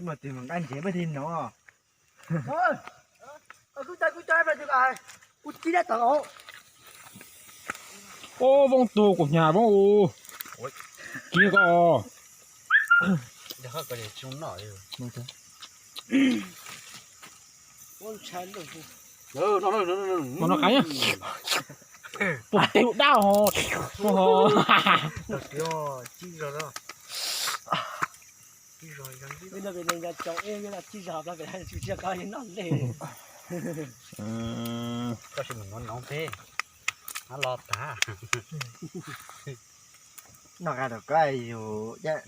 Mus tig mus nqa ntsev pab tig no. Ub, Voob tug kuv hnyav Voob u. Kiv ko. Mus no qab. Puas tib dab ho. Koj sim mus nov nov peb, los tas. Noj qab rau koj yus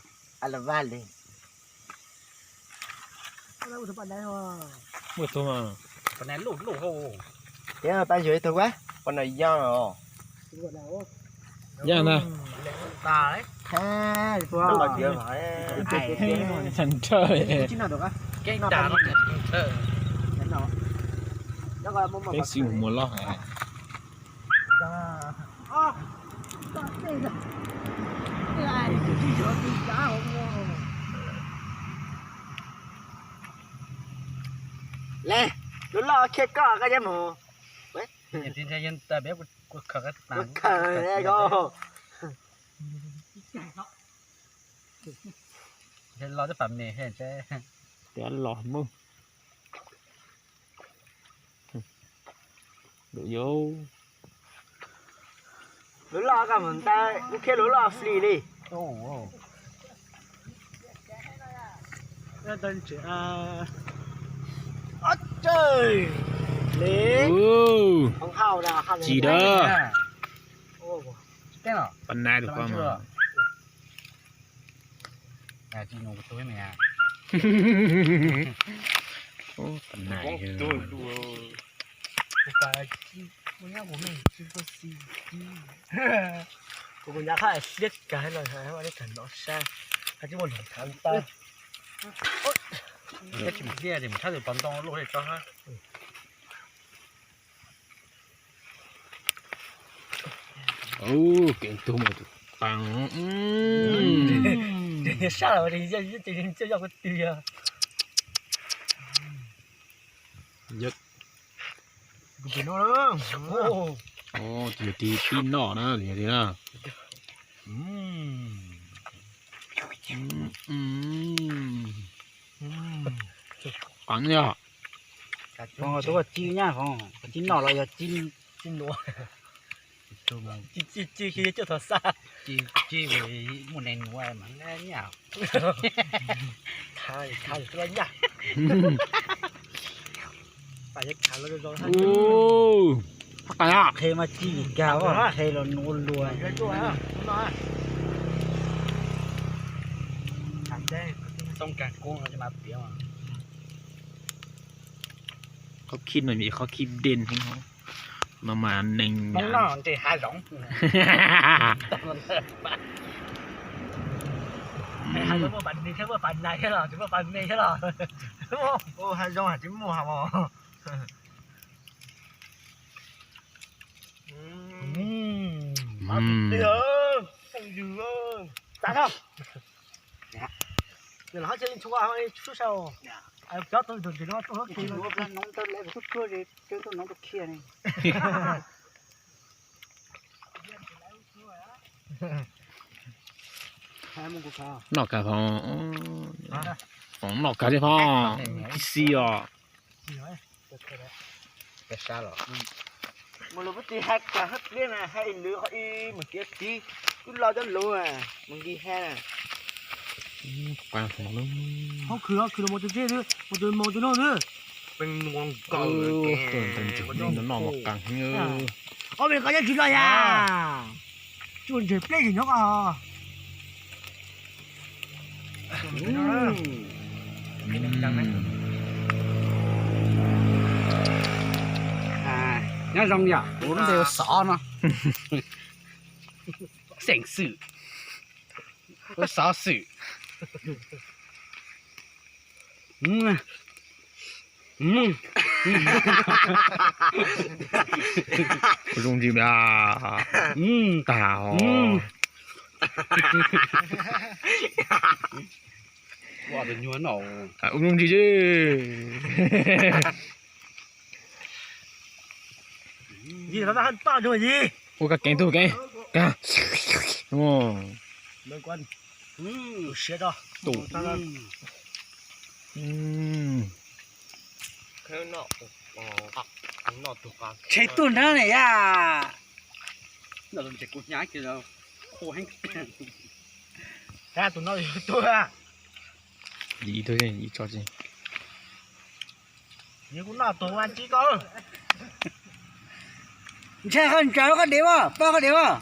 a la vaj li. Ua tus mas, pab nai luj luj hau. Tias pab yuav ib tug a, pab nai yaj os. Yaj na. Tshaj nrhawj. Peb xwb mus muag loj heev. Le, lub loj khiav koj koj cab mus. Khaws koj. Los twb pam me he ntshe. Tias los mus. Lub loj koj mus ntawd, lub khiav lub loj fli li. Tsis dab. Pab nai tus poj mas. Pab nai. Kuv nyab haj sliab kag los haj sliab kag no sab, haj tsis muaj lus thav ntawd. Tsis mus hliaj ces mus tshab tus tau ntoo luaj li tso hab. Kev tug mas tus qees. Sab los ces yog kuv tig yog. Tig tib noj na, tig na. Qees yog. Tuaj ci nyab hov, ci noj los yog ci nua. Ci ci ci ci coj thaum xab. Ci ci muaj neeg nua mas nyab. Khav khav los nyab. Qhe mas ci kag, qhe los nua luag. Qhov khib no yog qhov khib dej heev no mas neeg. Noj kag hov, noj kag li hov, tib si os. Mus lawm puag tim hais kag hab pliab na, hais lwm qhov ib mus kiav txiv, wb lo cov lus mus nqis ha. Qab hov, hov khwv los mus tus tseb, mus tus no xwb. Noj mas qab heev. Ob me qab nyob tsis loj yam, tsuas ntseg pleb zim nyob qab hov. Nyob zoo yom, kuv lub npe ua Xov no. Xeem Xwm, ua Xov Xwm. Zoo ntsis mas tag hov. Ua tus nyuag no. Ua zoo ntsis. Ua ka keev tug keev. Tshev tuag nrab na yom. Tus no yuav tuag. Ib tug ib tso tsi. Yog kuv noj tuag ua tsi koj. Ntshai qhov ntsaws koj dev as, pab koj dev as.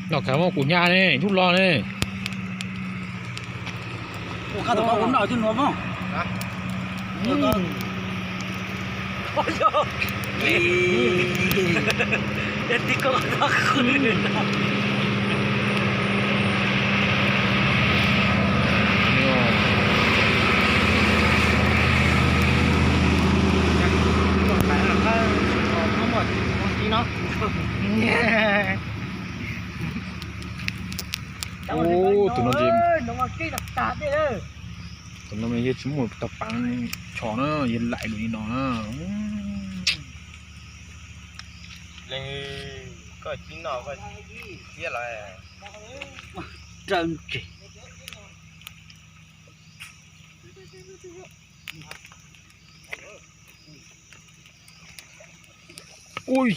Noj khav muab kuv hnyav ne, ntub lo ne. Ua koj tus koj kuv noj tus nuav mog. Tus no, tus no yog tsis muaj tau paav tshos na, yog laim lug li no na. Leej koj tsis noj koj thiab lawm. Raws ntseg. Ui,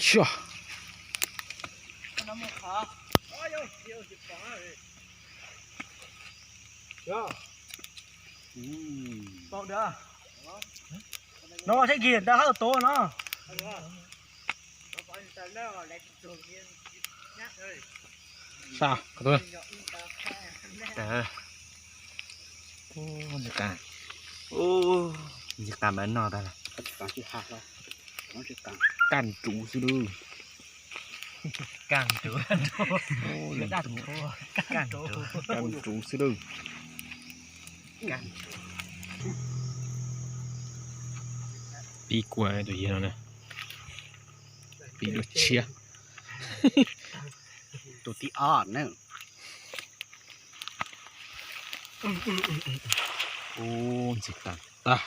no seb kis ntawd hab tuav no. Sa, ntxim qab, ntxim qab mas noj tag. Kaj ntsuv xwb lauj. Kaj ntsuv xwb lauj. Pib kua tus yawg no na. Pib dua tshiab. Tus tib ob na. Ub, ntxim qab tag.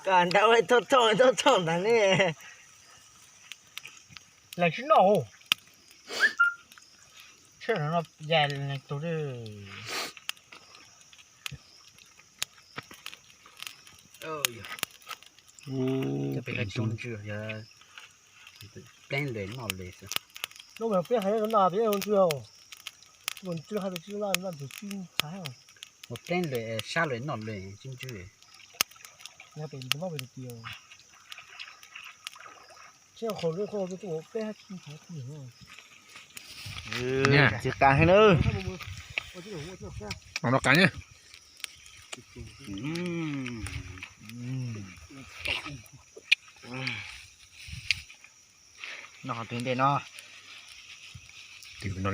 Koj ntawd thauj thauj thauj thauj ntag ne. Leej tsis noj. Tsam no ya leej tug. Peb ntswg yog pleeb lawm noj lawm xwb. Lub peb hais no peb ntswg, ntswg hais tias tsis noj noj tus tsis ntxhais. Ua pleeb lawm sab lawm noj lawm tsis ntswg. Nyob pem tus mab pem tus tias. Tsis qhov lub qhov tus peb hais tsis ntxhais. Tsis qab heev na. Los no qab na. No tus ntej no. Tus no.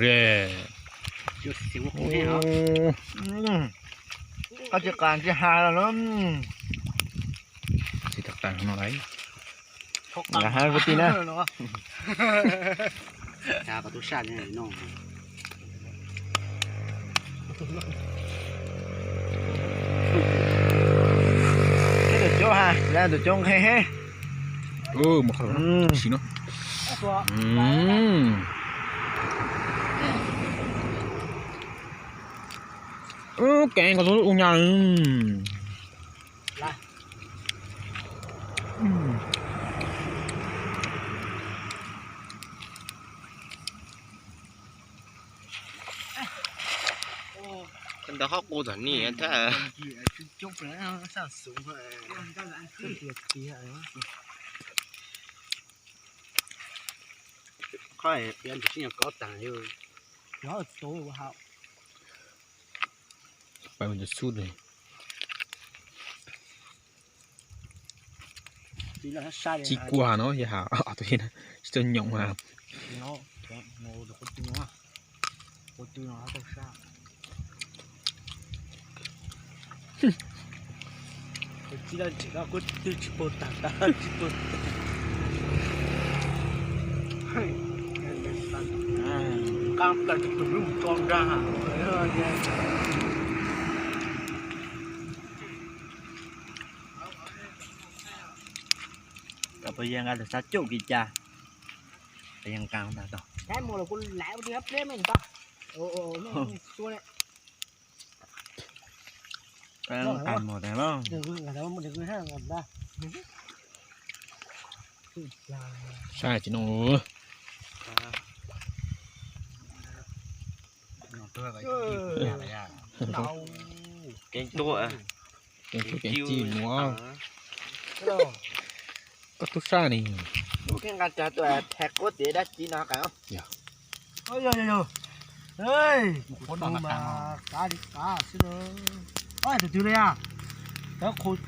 Koj tsis qab tsis hais los na. Tsis tau qab no lawm. Hais kuv tij na. Tus coob ha, tus coob nqhis heev. Sim no. Kev ko tus ua nyaj. Ntawd qhob qus tom ni thiab. Qhob piav ntawm sib nyog kob tag. Tsis kua no yog has tsis tau nyoom has. Tsis pag tag, tsis pag tag. Kom pab yag nqa tus xab cuj kis cas, pab yag nqa ntag tau. Nqa mus tag los. Saib tsis noj. Kev tuaj, kev tuaj kev ci mus. Koj tub sab ni. Nqa tuaj thaij quab tias dab tsi no. Yog, yog, yog. Tus mas kav li kav xwb na. Tus twg li a? Cov qhus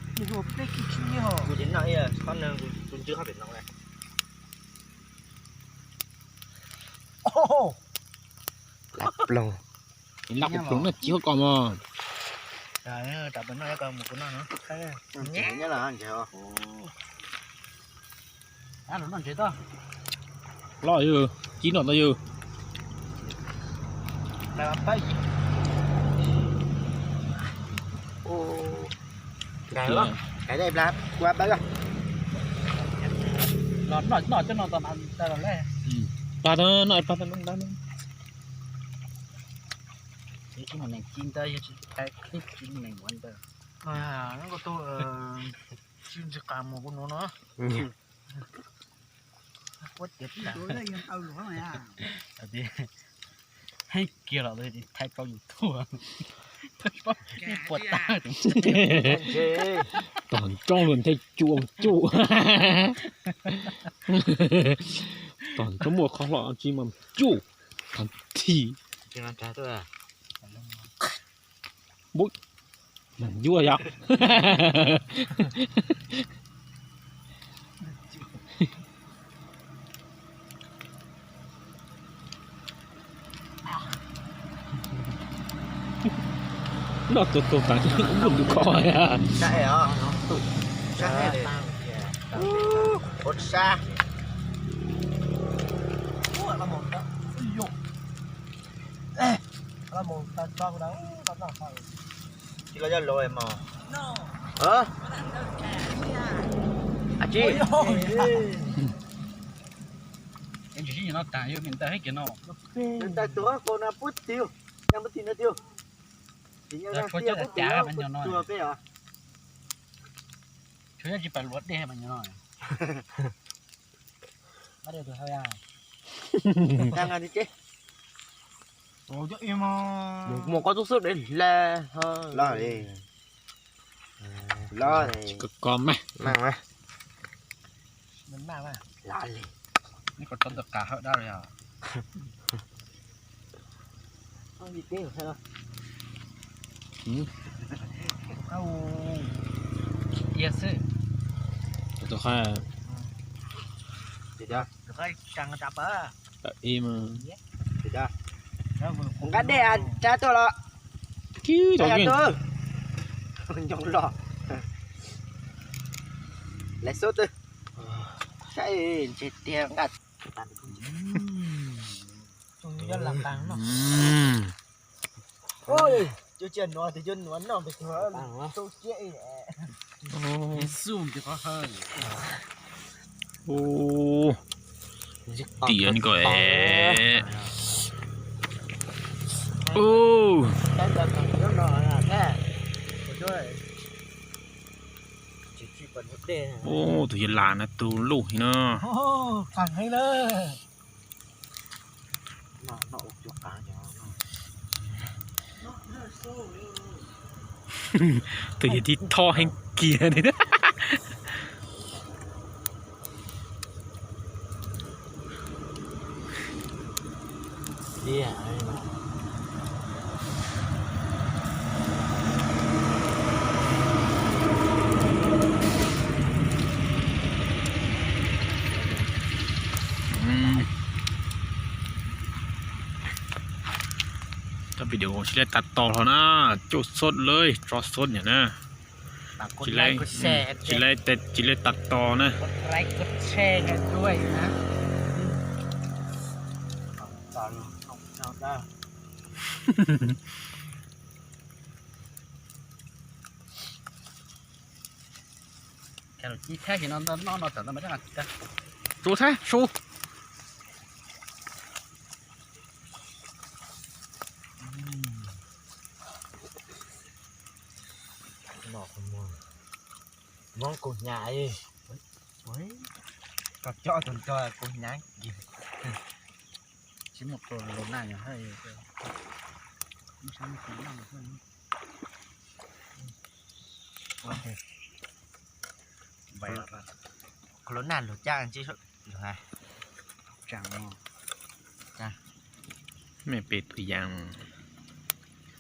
peb tsis nyiam. Kuv tsis noj ib qho neeg, kuv ntsw qhov pem no. Laj ploog. Laj ploog na, ci hauv ko mog. Loj yog, ci noj tau yog. Pag no, no, coj no tau, pag no, no, pag no. Tsis mus neeg ci ntawd, yog tsis thaij clip tsis mus neeg ua ntawd. Koj tuaj tsis ntsis qas mus kuv nuv no. Heev kiag los thaij rau YouTube, puas tag. Tom ntsoog luag nthe cuj cuj. Tom ntsoog muaj qhov hlob tsis mas cuj. Thib. Yuav yom. Noj tus tus tas ub tus kho. Tsis los yog los mos. Ab tsi. Ntawm tus qau no puag tim, puag tim no tiag. Tsis nyob tiag, puag tim no, puag tim no peb os. Tsis pais luav dej mas nyob no. Mus koj xub xub dev hla. Los li. Los li. Tsis koj koj mas. Los li. Neb koj tsob ntawm qab hawm dab li os. Iab xwb. Tus qab. Nqa dej tsa tuaj los. Nco los. Lawv xub twg. Saib ntshe tiag nqa. Tus yog lam qas no. Tus cia nuav, tus cia nuav noj pes tug tu ciab. Xub tus qhov hawm. Tiam ko es. Tus yog las na tus luj no. Tus yog tib thob heev kiag li. Tau video tsis laib tas tos hlo na, cuaj xub lawm, rau xub niam na. Tsis laib, tsis laib tas tos na. Cov lus cib thab xim no noj no tawm ntau mas tseeb. Su thab su. Mov kuv hnyav. Koj coj tus nrog kuv hnyav. Tsis muaj tus lus naj yog hais. Kuv lus naj lus cab tsis lus hais. Tsaam no. Me pem tus yas.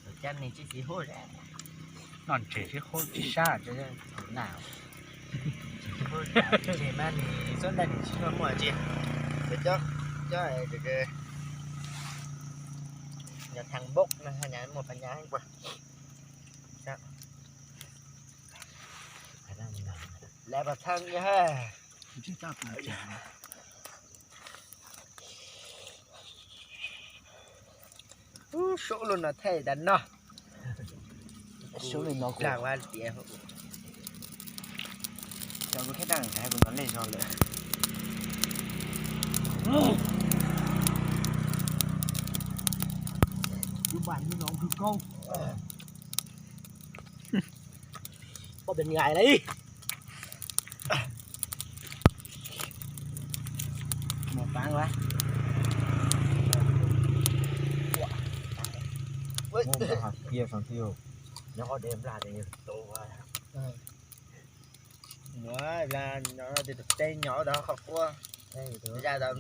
Lus cab ne tsis txiv huj. Noj ntses sib huj tsis sab tsis naj. Tsis huj tsis mas nws txob ntawm nws tsis muaj muaj tsis. Cov, cov, nyob thaj npoj no nyaj muaj pas nyaj heev puas. Lawv pas thaj nyob. Ub, suab lub no thaij tas no. Suab li no kuv lag ua tias cov kuv khab daj nkhav kuv hnov lej zog lawm. Lub npas lub no kawg kawg. Poj pem ngai lawm. Mus pab ua. Mus hais kiag sawv thiab. Nyob qhov dej nplag ces yog tus ua. Nyob tej nyob tod qhov quaj. Zaj tau.